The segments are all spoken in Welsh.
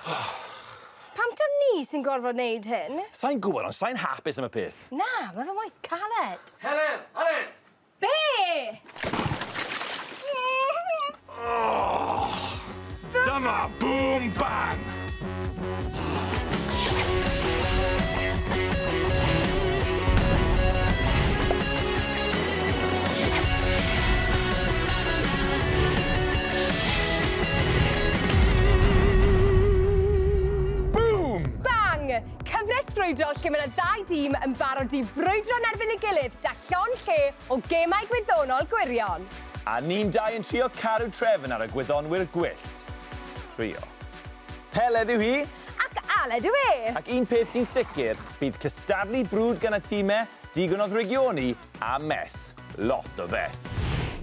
Pam taw ni sy'n gorfod neud hyn? Sai'n gwybod ond sai'n hapus am y peth. Na, ma' fe'n waith caled. Helen! Helen! Be? Dyma Boom Bang! Boom! Bang! Cyfres frwydrol lle mae 'na ddau dîm yn barod i frwydro yn erbyn ei gilydd 'da llond lle o gemau gwyddonol gwirion. A ni'n dau yn trio cadw trefn ar y gwyddonwyr gwyllt. Trio. Heledd yw hi. Ac Aled yw e. Ac un peth sy'n sicr, bydd cystadlu brwd gan y time, digon o ddrygioni, a mess. Lot o fess.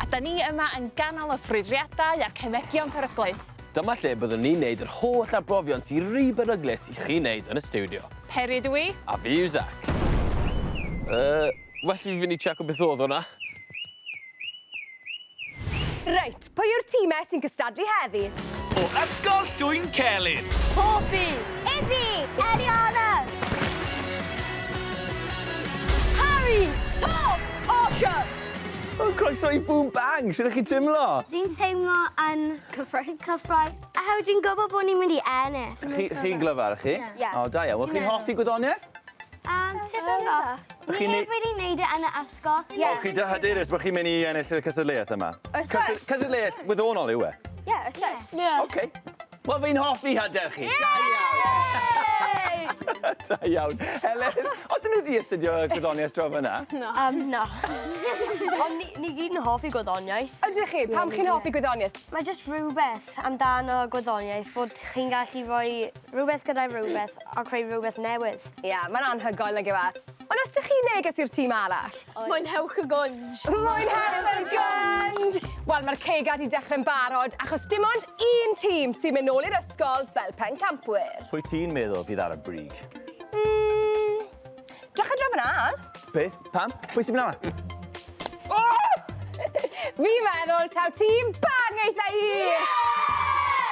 A 'da ni yma yn ganol y ffrwydriadau a'r cemegion peryglus. Dyma lle byddwn ni'n neud yr holl arbrofion sy ry beryglus i chi neud yn y stiwdio. Peri ydw i. A fi yw Zac. Yy, well i fi fynd i checo beth o'dd hwnna. Reit, pwy yw'r timau sy'n cystadlu heddi? O Ysgol Llwyn Celyn. Poppy! Izzy! Eliana! Harry! Tom! Osher! O, croeso i Boom Bang! Shwt ych chi'n timlo? Dwi'n teimlo yn cyffrous. Cyffrous. A hefyd dwi'n gwybod bod ni'n mynd i ennill. Chi, chi'n glyfar, chi? Ie. O, da iawn. Wel, chi'n hoffi gwyddoniaeth? Tipyn bach. Ni heb wedi wneud e yn y ysgol. Ie. O, chi dy hyderus bod chi'n mynd i ennill y cystadleuaeth yma? Wrth gwrs. Cystadleuaeth wyddonol yw e? Ie, wrth gwrs. Ie. Oce. Wel, fi'n hoffi hyder chi. Da iawn. Da iawn. Helen, odyn nhw wedi astudio gwyddoniaeth draw fan'na? Na. Na. Ond ni, ni gyd yn hoffi gwyddoniaeth. Ydych chi? Pam chi'n hoffi gwyddoniaeth? Mae jyst rhywbeth amdano gwyddoniaeth bod chi'n gallu rhoi rhywbeth gyda rhywbeth a creu rhywbeth newydd. Ie, mae'n anhygoel nag yw e? Ond os dych chi'n neges i'r tîm arall? Mwynhewch y gwnj! Mwynhewch y gwnj! Wel, mae'r cegad i dechrau'n barod, achos dim ond un tîm sy'n mynd nôl i'r ysgol fel pencampwyr. Pwy ti'n meddwl fydd ar y brig? Mm, drycha draw fan'na. Beth? Pam? Pwy sy'n mynd 'na? Oh! Fi'n meddwl taw tîm Bang eitha hir!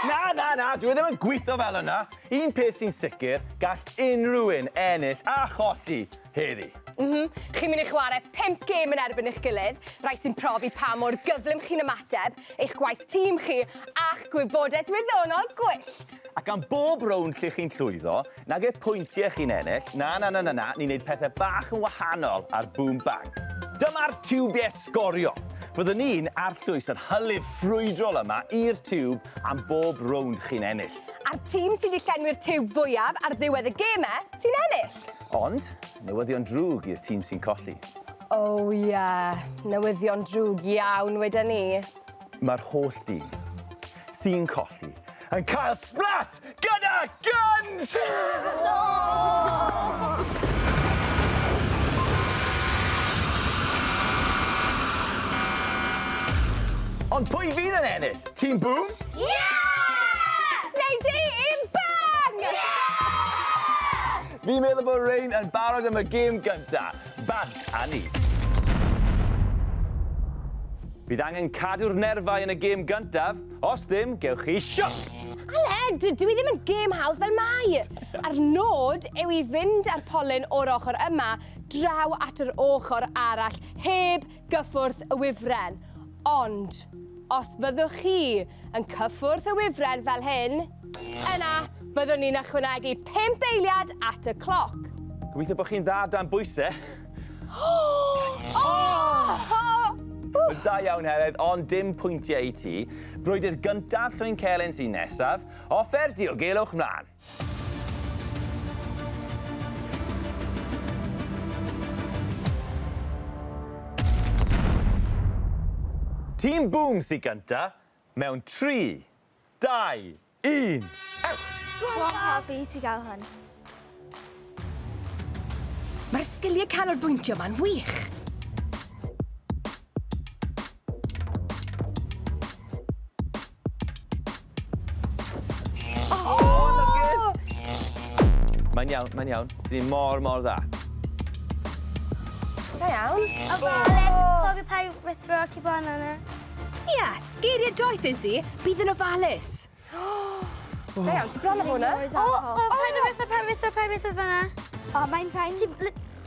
Na, na, na, dwi e ddim yn gweithio fel yna. Un peth sy'n sicr, gall unrhyw un ennill a cholli heddi. M-hm. Chi'n mynd i chwarae pump gêm yn erbyn eich gilydd, rhai sy'n profi pa mor gyflym chi'n ymateb, eich gwaith tîm chi, a'ch gwybodaeth wyddonol gwyllt. Ac am bob rownd lle chi'n llwyddo, nage pwyntiau chi'n ennill, na, na, na, na, na, ni'n neud pethau bach yn wahanol ar Boom Bang. Dyma'r tiwbiau sgorio. Fyddwn ni'n arllwys yr hylif ffrwydrol yma i'r tiwb am bob rownd chi'n ennill. A'r tîm sydd 'di llenwi'r tiwb fwyaf ar ddiwedd y geme sy'n ennill. Ond, newyddion drwg i'r tîm sy'n colli. O ie, newyddion drwg iawn weda ni. Mae'r holl dîm sy'n colli yn cael splat gyda guns! No! Ond pwy fydd yn ennill? Tîm Boom? Ie! Neu Tîm Bang! Ie! Fi'n meddwl bod Rain yn barod am y gêm gynta. Bant â ni. Bydd angen cadw'r nerfau yn y gêm gyntaf. Os ddim, gewch chi sioc! Aled, dyw i ddim yn gêm hawdd fel mai. A'r nod yw i fynd â'r polyn o'r ochr yma draw at yr ochr arall heb gyffwrdd y wifren. Ond, os fyddwch chi yn cyffwrdd y wifren fel hyn, yna fyddwn ni'n ychwanegu 5 eiliad at y cloc. Gobeithio bod chi'n dda dan bwysau. Oh! Da iawn, Heledd, ond dim pwyntiau i ti. Brwydr gyntaf Llwyn Celyn sy'n nesaf. Offer diogelwch mlaen. Tîm Boom sy gynta, mewn 3, 2, 1, ewch! Go on, Poppy, ti gael hwn. Mae'r sgiliau canolbwyntio ma'n wych. Oh! Lwcus! Mae'n iawn, mae'n iawn. Ti'n mor, mor dda. Da iawn. Ofalus, cofio pa rithro ti bon yna. Ie, geiriau doeth Izzy, bydd yn ofalus. Da iawn, ti bron â hwnna. O, o, paid â ritho, paid ritho, paid ritho fyna. O, mae'n rhaid. Ti,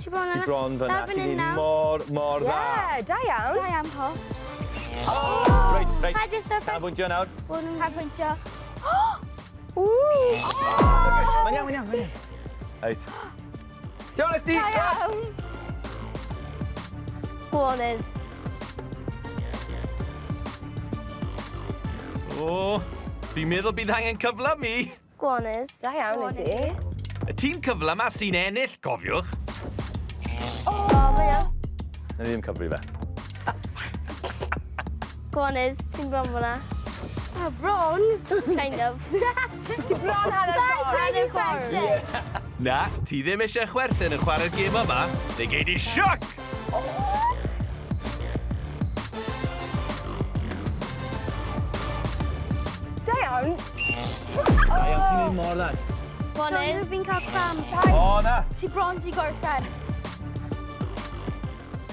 ti bron yna. Ti bron fyna. Lawr fan Ti'n hyn neud nawr. mor, mor dda. Ie, da iawn. Da iawn, Paul. Reit, reit. Paid ritho, paid Canolbwyntio nawr. Bod nhw'n canolbwyntio. Ww! Mae'n iawn, mae'n iawn, mae'n iawn. Reit. Diolch, Esti! Da iawn. Go on, Iz. O, fi'n meddwl bydd angen cyflym i. Go on, Iz. Da iawn, Izzy. Y tîm cyflyma sy'n ennill, cofiwch. O, mae'n iawn. Na ni ddim cyfri fe. Go on, Iz. Ti'n bron fyna. Oh, bron. Kind of. Ti bron hanner ffordd. Ffordd. Na, ti ddim eisiau chwerthin yn chwarae'r gêm yma. Fe gei di sioc! Da iawn. Da iawn, ti'n neud mor dda. Go on, Dwi'n Iz. fi'n cael cramp. O, na. Ti bron di gorffen.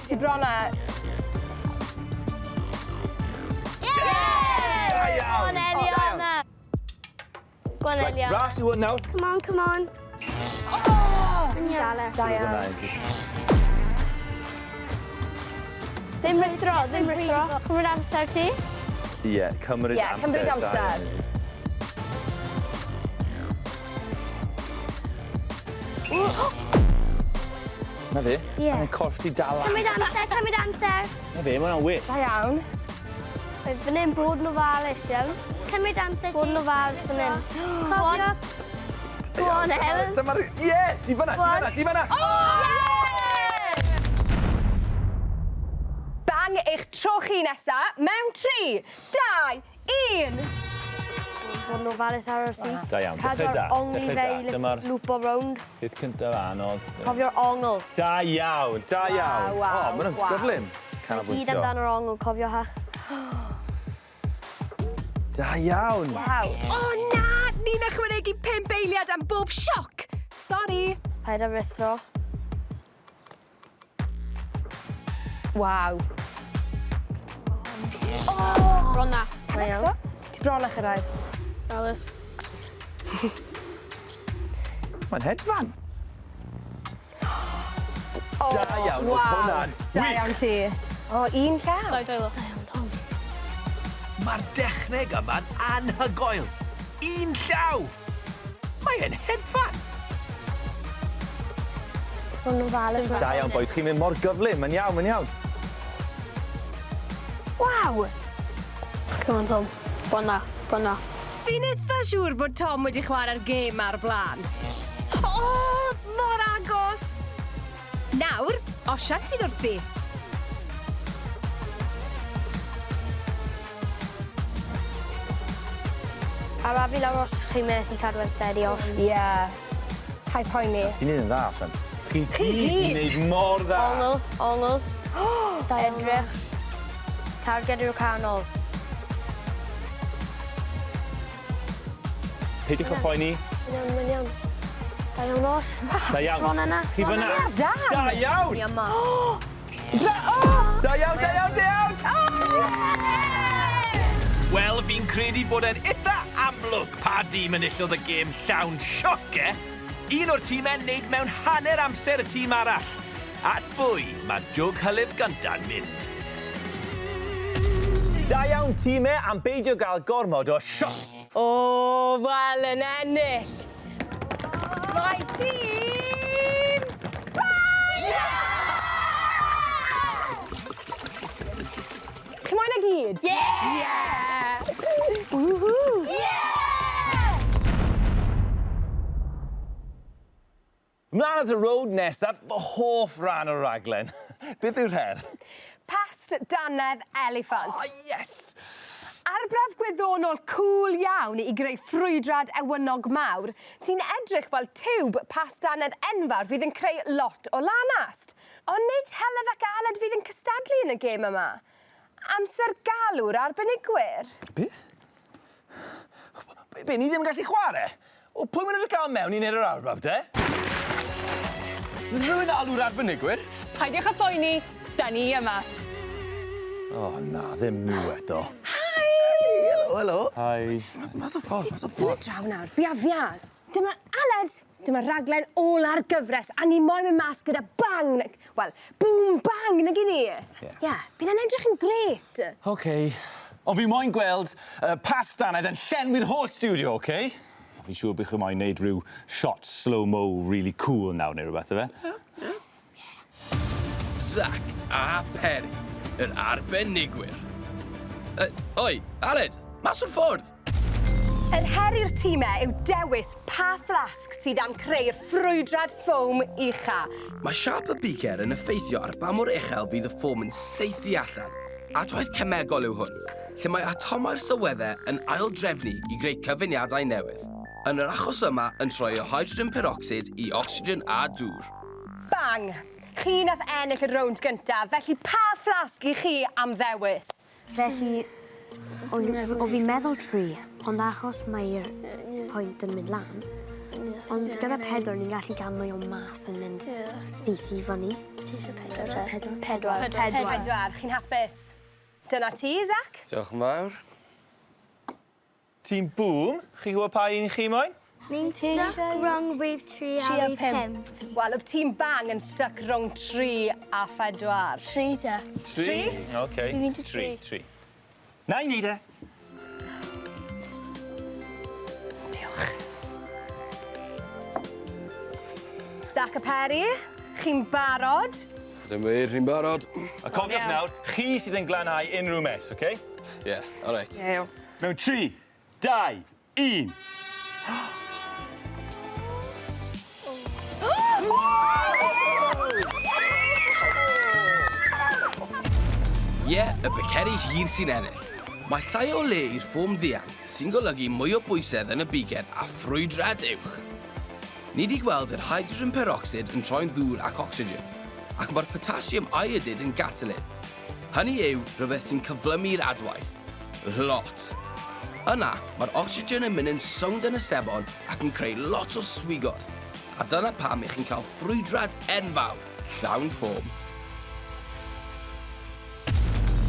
Ti bron â... Da iawn. Go on, Eliana. Go on, Right, Eliana. ras yw hwn nawr. Come on, come on. Yn iawn. Da iawn. Ddim rithro, ddim rithro. Cymryd amser ti. Ie, cymryd Ie, amser. cymryd da amser. iawn. Na fe. Ie. Mae'n corff di dal lan. Cymryd amser, cymryd amser. Na fe, mae hwnna'n wych. Da iawn. Reit, fan hyn, bod yn ofalus, iawn. Cymryd amser ti. Bod yn ofalus fan hyn. Cofio. Go on, Ellis. Dyma'r... Ie! Ti fyna, ti fyna, ti fyna! Bang eich tro chi nesa mewn 3, 2, 1. Bod yn ofalus ar y syth. Da iawn, dechrau Cadw'r da, ongl dechrau fe da. i Dyma'r- lwpo rownd. Peth cyntaf anodd. Cofio'r ongl. Da iawn, da iawn. Waw, O, ma' hwnna'n waw. gyflym. Gyd Canolbwyntio. amdano'r ongl, cofio ha. Da iawn. Waw. O na! Ni'n ychwanegu 5 eiliad am bob sioc. Sori. Paid â rithro. Waw. Bron na. Mae'n iawn. Ti bron â chyrraedd. Alice. Mae'n hedfan. O, Da iawn, oedd waw. hwnna'n Da wych. iawn ti. O, un llaw. Dau dwylo. Mae'r dechneg yma'n anhygoel. Un llaw! Mae e'n hedfan! Bod yn ofalus. Da iawn, boys. Chi'n mynd mor gyflym. Mae'n iawn, mae'n iawn. Waw. Come on, Tom. Bron na. Bron na. Fi'n eitha siŵr bod Tom wedi chwarae'r gêm ar blaen. O, mor agos! Nawr, Osian sydd wrthi. Arafu lawr os chi'n methu cadw yn steady os. Ie. Yeah. Paid poeni. Ti'n neud yn dda, Osian. Chi Chi gyd gyd. yn neud mor dda. Ongl, ongl. Edrych. Targed yw'r canol. Peidiwch â phoeni. Mae'n iawn, mae'n iawn. Da iawn, Osh. Da iawn. Bron yna. Chi fyna. Dan. Da iawn. Ni yma. Da iawn, da iawn, da iawn. Wel, fi'n credu bod e'n eitha amlwg pa dîm enillodd y gêm llawn sioc, e? Un o'r tîmau'n neud mewn hanner amser y tîm arall. At bwy mae jwg hylif gynta'n mynd? Da iawn tîmau am beidio gael gormod o sioc. O, wel yn ennill. Mae tîm... Bang! Chi moyn e gyd? Yeah! Yeah! Woohoo! Yeah! Mlaen at y rownd nesaf, fy hoff ran o'r raglen. Beth yw'r her? Past dannedd eliffant. Oh, yes! Arbrawf gwyddonol cŵl iawn i greu ffrwydrad ewynog mawr sy'n edrych fel tiwb past dannedd enfawr fydd yn creu lot o lanast. Ond nid Heledd ac Aled fydd yn cystadlu yn y gêm yma. Amser galw'r arbenigwyr. Beth? Be, ni ddim yn gallu chwarae? O, pwy maen nhw wedi cael mewn i wneud yr arbrawf, de? Rhywun alw'r arbenigwyr? Paidiwch â phoeni, da ni yma. O, na, ddim nhw eto. Hi! helo. Hi. Mas o ffordd, mas o Symud ffordd. draw nawr, fi a fian. Dyma, Aled, dyma raglen ola'r gyfres, a ni moyn mynd mas gyda bang, wel, boom bang, nag i ni? Ie. Yeah, bydd e'n edrych yn grêt. OK. Ond fi moyn gweld y pasta yn llenwi'r holl studio, OK? Fi'n siŵr bych chi moyn neud rhyw shot slow-mo really cool nawr neu rhywbeth, ife? Zac a Perry, yr arbenigwyr. Oi, Aled, mas o'r ffordd! Yr her i'r tîmau yw dewis pa fflasg sydd am creu'r ffrwydrad ffowm ucha. Mae siâp y beaker yn effeithio ar ba mor uchel fydd y ffowm yn saethu allan. Adwaith cemegol yw hwn, lle mae atomau'r sylweddau yn aildrefnu i greu cyfuniadau newydd. Yn yr achos yma yn troi o hydrogen peroxid i ocsigen a dŵr. Bang! Chi nath ennill y rownd gyntaf, felly pa fflasg i chi am ddewis? Felly, o fi'n meddwl 3, ond achos mae'r pwynt yn mynd lan, ond gyda 4 ni'n gallu cael mwy o mas yn mynd syth i fyny. 4. 4. 4. Chi'n hapus? Dyna ti, Zac. Diolch yn fawr. Tîm Boom, chi'n gwybod pa un chi moyn? Ni'n stuck rhwng rhif 3 a rhif 5. Wel, oedd tîm Bang yn stuck rhwng 3 a 4. 3 te. 3? OK. Fi'n mynd i 3. 3. Na i neud e. Diolch. Zac a Perry, chi'n barod? Dim wir, ni'n barod. A cofiwch nawr, chi sydd yn glanhau unrhyw mess, OK? Ie, yeah, all right. Ie. Mewn 3, 2, 1. Ie, y biceri hir sy'n ennill. Mae llai o le i'r ffowm ddianc, sy'n golygu mwy o bwysedd yn y biger a ffrwydrad uwch. Ni wedi gweld yr hydrogen peroxid yn troi'n ddŵr ac ocsigen, ac mae'r potassium iodid yn gatalydd. Hynny yw rhywbeth sy'n cyflymu'r adwaith. Lot. Yna, mae'r ocsigen yn mynd yn sownd yn y sebon ac yn creu lot o swigod. A dyna pam i chi'n cael ffrwydrad enfawr, llawn ffowm.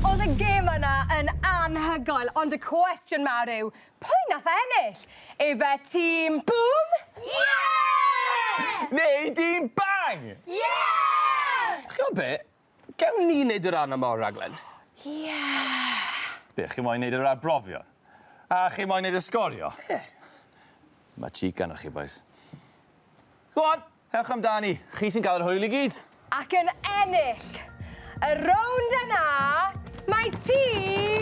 Oedd y gêm yna yn anhygoel, ond y cwestiwn mawr yw, pwy nath ennill? Efe tîm Boom? Yeah! Neu dîm Bang! Yeah! Chi'n be? Gewn ni wneud y rhan yma o'r raglen? Yeah! Be, chi moyn neud yr arbrofion? A chi moyn neud y sgorio? Ie. Mae cheek arnoch chi, boys. Go on, ewch amdani. Chi sy'n cael yr hwyl i gyd. Ac yn ennill y rownd yna, mae tîm...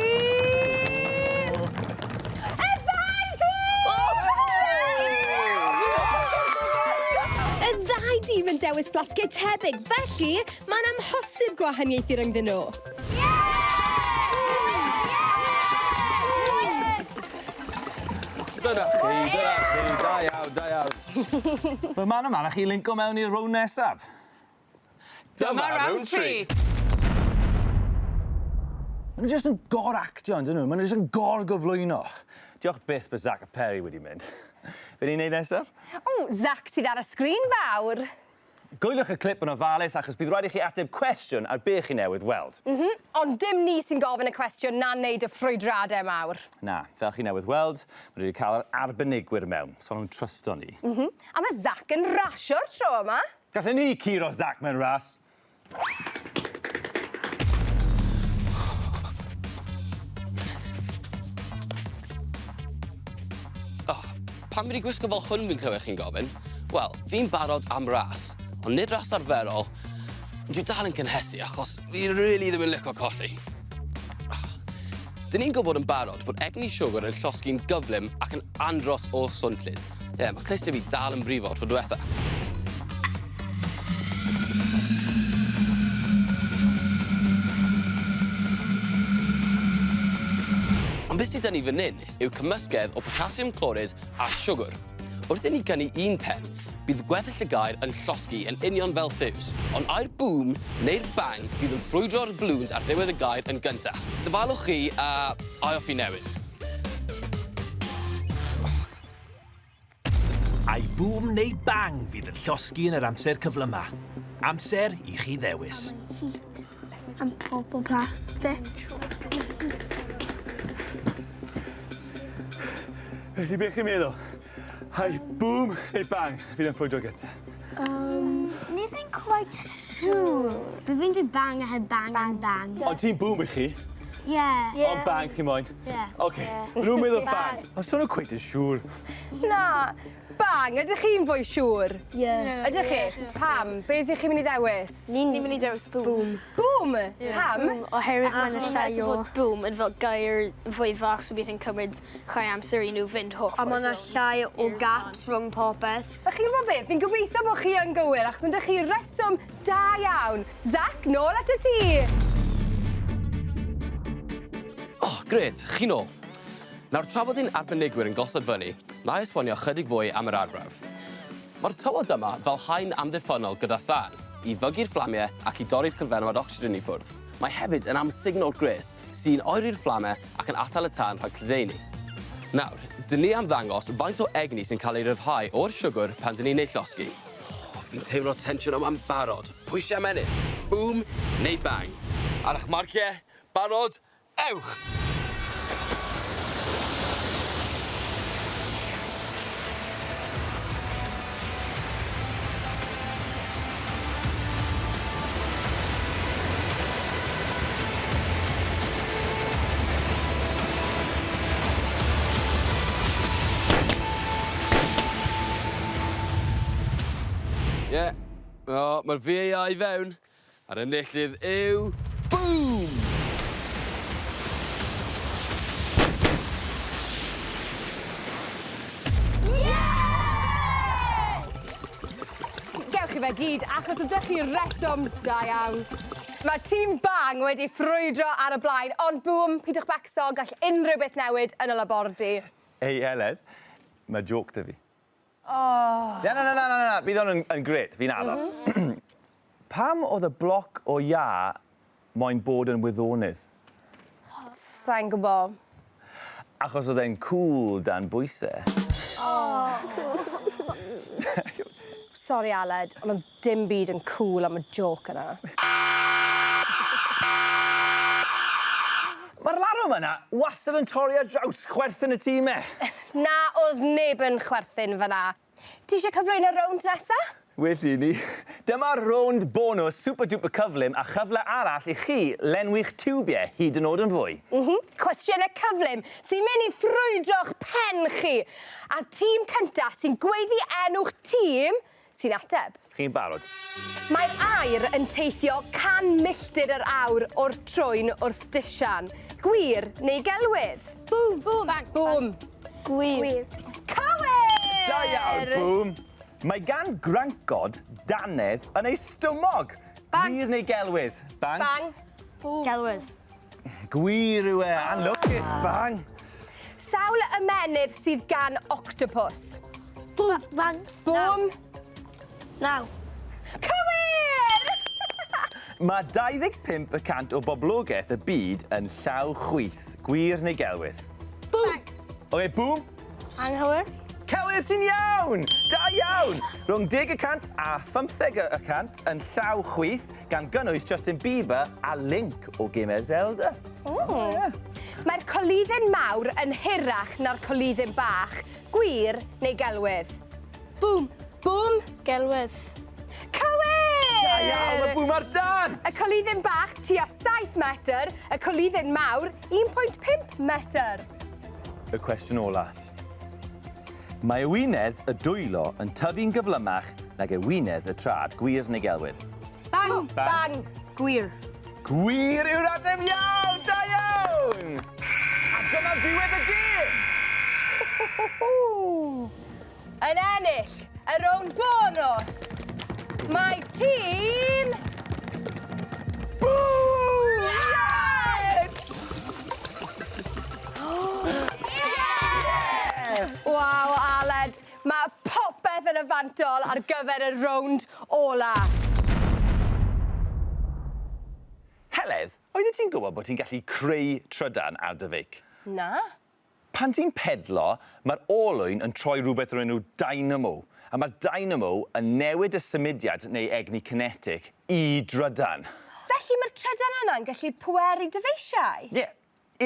Y ddau dîm! Y ddau dîm yn dewis fflasgiau tebyg, felly mae'n amhosib gwahaniaethu rhyngddyn nhw. Dyna chi, dyna chi, da iawn, da iawn. Wel, man yma, na chi linko mewn i'r rownd nesaf. Dyma rownd 3. Maen nhw jyst yn gor-actio, yn dyn nhw? Maen nhw jyst yn gor-gyflwyno. Diolch byth bod Zac a Perry wedi mynd. Be ni'n neud nesaf? O, Zac sydd ar y sgrin fawr. Gwyliwch y clip yn ofalus achos bydd rhaid i chi ateb cwestiwn ar be chi newydd weld. Ond dim ni sy'n gofyn y cwestiwn na wneud y ffrwydradau mawr. Na, fel chi newydd weld, maen nhw wedi cael yr arbenigwyr mewn, so nhw'n trysto ni. A mae Zac yn rasio'r tro yma. Gallen ni curo Zac mewn ras. Oh, pam fi wedi gwisgo fel hwn fi'n clywed chi'n gofyn? Wel, fi'n barod am ras, ond nid ras arferol. Dwi dal yn cynhesu achos fi really ddim yn licio colli. Dyn ni'n gwybod yn barod bod egni siwgr yn llosgi'n gyflym ac yn andros o swnllyd. Ie, mae clustiau fi dal yn brifo tro diwetha. Ond beth sydd 'da ni fan hyn yw cymysgedd o potassium clorid a siwgr. Wrth i ni gynnu un pen, bydd gweddill y gair yn llosgi yn union fel ffiws, ond ai'r boom neu'r bang fydd yn ffrwydro'r balloons ar ddiwedd y gair yn gynta. Dyfalwch chi a ai off i newid. Ai boom neu bang fydd yn llosgi yn yr amser cyflyma. Amser i chi ddewis. Heat and purple plastic. Felly beth chi'n meddwl? Hai, boom neu bang fydd yn ffrwydro gynta? Um, ni ddim quite siŵr. Fi fi'n dweud bang a heb bang and bang. Ond ti'n boom i chi? Ie. Yeah. Ond bang chi moyn? Ie. Yeah. Oce. Yeah. Nhw'n meddwl bang. Ond so nhw'n cweit yn siŵr. Na, bang, ydych chi'n fwy siŵr? Ie. Yeah. Ydych chi? Pam? Beth ych chi'n mynd i ddewis? Ni'n mynd i dewis boom. Boom! Pam? Oherwydd mae'n llai o... bod boom yn fel gair fwy fach so bydd yn cymryd llai amser i nhw fynd holl A mae yna llai o gaps rhwng popeth. A chi'n gwybod beth? Fi'n gobeithio bod chi yn gywir, achos mae 'da chi reswm da iawn. Zac, nôl atat ti! O, oh, grêt, chi nôl. Nawr, tra bod ein arbenigwyr yn gosod fyny, na i esbonio chydig fwy am yr arbrawf. Mae'r tywod yma fel haen amddiffynnol gyda thân, i fygu'r fflamiau ac i dorri'r cyflenwad ocsigen i ffwrdd. Mae hefyd yn amsugno'r gwres, sy'n oeri'r fflamau ac yn atal y tân rhag lledaenu. Nawr, dyn ni am ddangos faint o egni sy'n cael ei ryddhau o'r siwgr pan dyn ni'n ei llosgi. Oh, fi'n teimlo tensiwn yma'n barod. Pwy sy am ennill? Boom neu bang? Ar eich marciau, barod, ewch! Ie, yeah. O, mae'r VAR i fewn. A'r enillydd yw... Boom! Gewch chi fe gyd, achos ydych chi reswm da iawn. Mae tîm Bang wedi ffrwydro ar y blaen, ond bŵm, pidwch becso, gall unrhyw beth newid yn y labordy. Ei, Heledd, mae joke 'da fi. Oh. Na, na, na, na, na, na, bydd hwn yn, yn gret, fi'n addo. Mm -hmm. Pam oedd y bloc o iâ moyn bod yn wyddonydd? Sa'n gwybod. Achos oedd e'n cool dan bwysau. Oh. Sorry, Aled, ond oedd dim byd yn cool am y joke yna. Mae'r larwm yna wastad yn torri ar draws chwerthin y tîm e. Na, oedd neb yn chwerthin fan'na. Ti eisiau cyflwyno rownd nesa? Well i ni. Dyma'r rownd bonws super duper cyflym a chyfle arall i chi lenwi'ch tiwbiau hyd yn oed yn fwy. M-hm. Cwestiynau cyflym sy'n mynd i ffrwydro'ch pen chi. A'r tîm cynta sy'n gweiddi enw'ch tîm sy'n ateb. Chi'n barod? Mae'r aer yn teithio 100 milltir yr awr o'r trwyn wrth disian. Gwir neu gelwydd? Boom! Boom! Bang! Boom! Gwir. Gwir. Cywir! Da iawn, Boom! Mae gan grancod dannedd yn ei stumog. Bang! Gwir neu gelwydd? Bang. Bang. Boom. Gelwydd. Gwir yw e, anlwcus, bang. Sawl ymennydd sydd gan octopus? Boom. Bang. Boom. Naw. Cywir! Mae 25 y cant o boblogaeth y byd yn llaw chwith. Gwir neu gelwydd? Boom. Oce, boom. Anghywir. Celwydd sy'n iawn! Da iawn! Rhwng 10 y cant a 15 y cant yn llaw chwith, gan gynnwys Justin Bieber a Link o gemau Zelda. O! Yeah. Mae'r coluddyn mawr yn hirach na'r coluddyn bach. Gwir neu gelwydd? Bŵm! Bŵm! Gelwydd. Cywir! Da iawn, mae bŵm ar dan! Y coluddyn bach tua 7 metr, y coluddyn mawr 1.5 metr. Y cwestiwn ola. Mae ewinedd y dwylo yn tyfu'n gyflymach nag ewinedd y trad. Gwir neu gelwydd? Bang! Bang! Gwir. Gwir yw'r ateb iawn! Da iawn! A dyma ddiwedd y gêm! Yn ennill y rownd bonws, mae tîm... Bŵ! Yeah! Waw, Aled, mae popeth yn y fantol ar gyfer y rownd ola. Heledd, oeddet ti'n gwybod bod ti'n gallu creu trydan ar dy feic? Na. Pan ti'n pedlo, mae'r olwyn yn troi rhywbeth o'r enw dynamo, a mae'r dynamo yn newid y symudiad neu egni cinetic i drydan. Felly mae'r trydan yna'n gallu pweru dyfeisiau? Ie,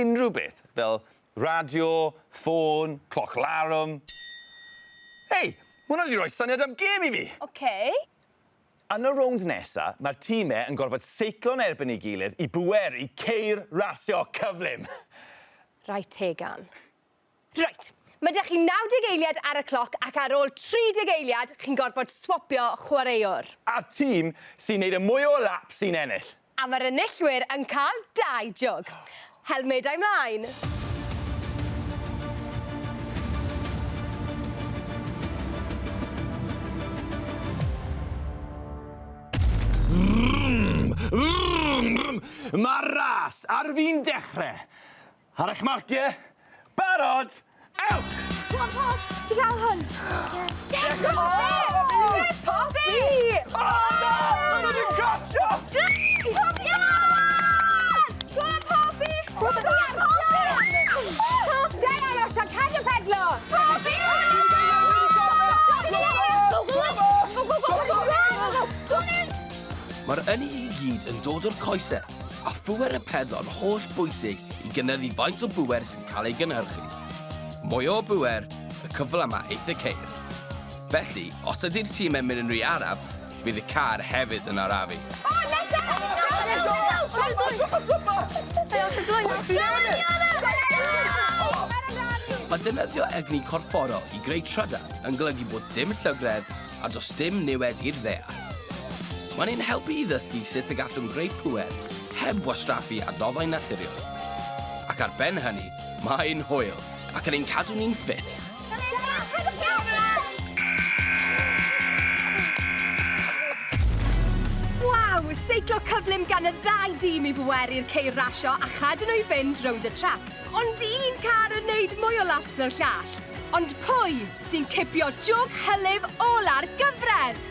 unrhyw beth, fel Radio, ffôn, cloc larwm. Hei, ma' hwnna 'di roi syniad am gêm i fi! Oce. Yn y rownd nesa, mae'r timau yn gorfod seiclo'n erbyn ei gilydd i bweru ceir rasio cyflym. Reit, Tegan. Reit, mae 'da chi 90 eiliad ar y cloc ac ar ôl 30 eiliad, chi'n gorfod swapio chwaraewr. A'r tîm sy'n neud y mwy o laps sy'n ennill. A mae'r enillwyr yn cael dau jwg. Helmedau mlaen! Mae'r ras ar fin dechrau. Ar eich marciau, barod, ewch! Go on, Pop! Ti gael hwn? Yes! Poppy! Poppy! O na! Maen nhw wedi crasio! Poppy! Go on, Poppy! Go on, Poppy! Da iawn, Osian, cadw pedlo! Poppy! Go, go, go! Go, go, go, go! Go, Mae'r ynni i gyd yn dod o'r coesau, a phŵer y pedlo'n holl bwysig i gynyddu faint o bŵer sy'n cael ei gynhyrchu. Mwy o bŵer, y cyflymaf eith y ceir. Felly, os ydy'r tîm yn mynd yn rhy araf, fydd y car hefyd yn arafu. O, nesa! Mae defnyddio egni corfforol i greu trydan yn golygu bod dim llygredd a does dim niwed i'r ddaear. Mae'n ein helpu i ddysgu sut y gallwn greu pŵer heb wastraffu adnoddau naturiol. Ac ar ben hynny, mae'n hwyl ac yn ein cadw ni'n ffit. Waw! Seiclo cyflym gan y ddau dîm i bweru'r ceir rasio a chadw nhw i fynd rownd y trac. Ond un car yn neud mwy o laps na'r llall. Ond pwy sy'n cipio jwg hylif ola'r gyfres?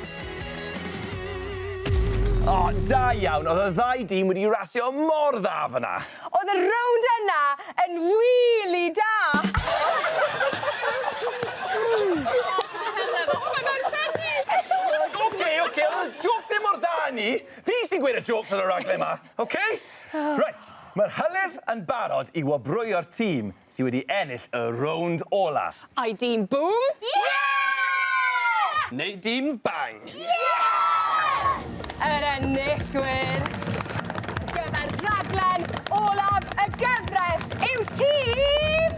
O, da iawn. Oedd y ddau dîm wedi rasio mor dda fyna. Oedd y rownd yna yn wili da! Oce, oce, oedd y joc ddim mor dda â ni. Fi sy'n gweud y jokes ar y raglen yma, oce? Reit, mae'r hylif yn barod i wobrwyo'r tîm sydd wedi ennill y rownd ola. Ai dîm Boom? Yeah! Neu dîm Bang? Yeah! Yr enillwyr gyda'r rhaglen olaf y gyfres yw tîm...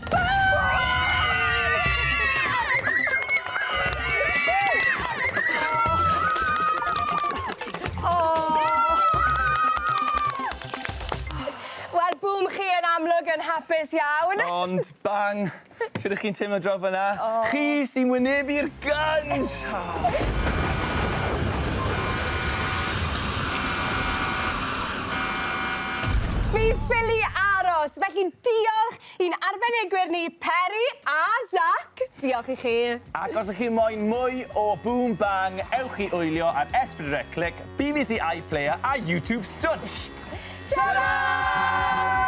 Boom! Oh. Wel, Boom, chi yn amlwg yn hapus iawn. Ond, Bang, sut ydych chi'n teimlo draw fyna? Oh. Chi sy'n wynebu'r guns! Oh. Fi ffili aros, felly diolch i'n arbenigwyr ni, Peri a Zach. Diolch i chi. Ac os ydych chi'n moyn mwy o Boom Bang, ewch i wylio ar S4C Clic, BBC iPlayer a YouTube Stwnsh. Ta-ra!